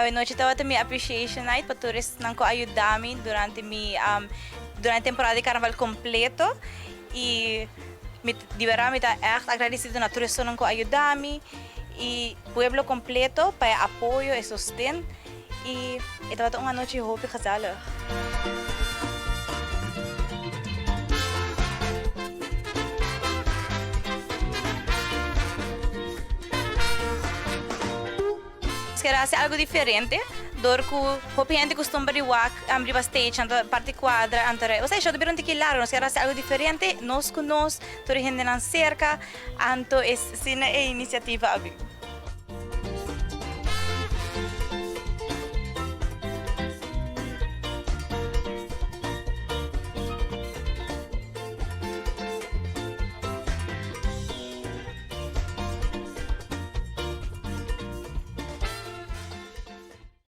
Awe nochi tabata mi appreciation night pa tur esnan cu a yuda mi durante mi durante temporada di carnaval completo y mi di berdad mi ta echt agradecido na tur esunnan cu a yuda mi y pueblo completo pa e apoyo e sosten y e tabata un anochi hopi gezellig. Nos kier hasi algo diferente dor ku hopi hende kustumber di wak riba stage anto parti kuadra anto osea e show ta bira un tiki largo nos kier hasi algo diferente nos ku nos tur e hendenan serka anto asina e inisiativa a bin.